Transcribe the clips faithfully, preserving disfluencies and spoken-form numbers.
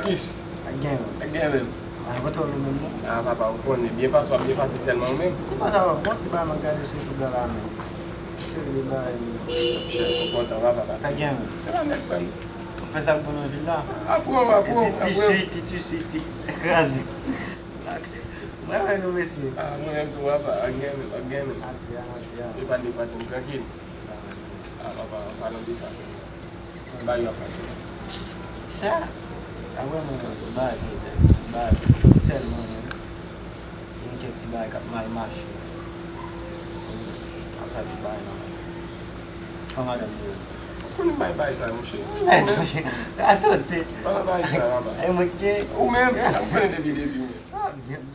Kis. Ak gen menm. Ak gen menm. A, mwen twò lou menm non. A, papa, ou konnen, byen pase, w ap byen pase sèlman ou menm. Ki pa sa, bon ti bagay m ap gade sou YouTube la, la menm. Serye bagay menm. Chè, ou kontan, papa, pase. Ak gen menm. Se pa nèt, frè m. Ou fè sa pou nou vil la. Aprann, aprann, aprann. Ti, ti sui, ti, ti sui, ti kraze. Mwen renmen nou, mesye. A, mwen renmen tou, papa. Ak gen menm, ak gen menm. Ati, ati, ati. E pa de, pa de, trankil. A, papa, an palan de sa, ba yo ap mache. Sa, a vrèman ba yo, ba yo sèlman, men gen kèk ti bagay k ap mal mache. Ap fè ti bagay nan fè madanm yo. Ou konnen bay bay sa, monchè. Atande. Palan bay sa, papa. Ay, mwen ke. Ou menm, sa m konnen depi, depi, men.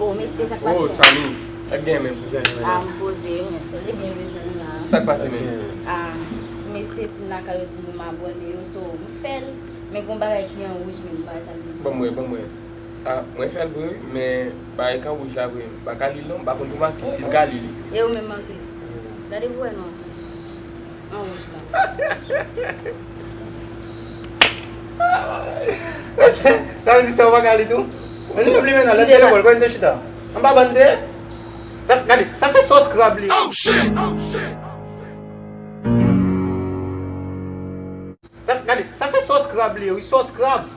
Oh, mesye, sa k pase? Oh, Samy, ak gen menm pou jan yo. Ah, m poze, wi. Li byen bezwen m la. Sa k pase menm? Ah, ti mesye, ti m lakay yo di m pou m abòne yo, so, m fè l. Men gon bagay ki an wouj, men bagay sa l vle di. Ban m wè, ban m wè. Ah, mwen fè l vre, wi, men bagay ki an wouj la vre, m pa ka li l non, m pa konn pou Marcus si l ka li li. E ou menm, Marcus? Gade pou wè non. An wouj la. Sa vle di sa ou pa ka li tou? Men nou menm li menm nan lè telefòn, kòm te chita. Anba bande. Sa, gade, sa se sòs krab li. Oh shit! Sa, gade, sa se sòs krab li, wi, sòs krab.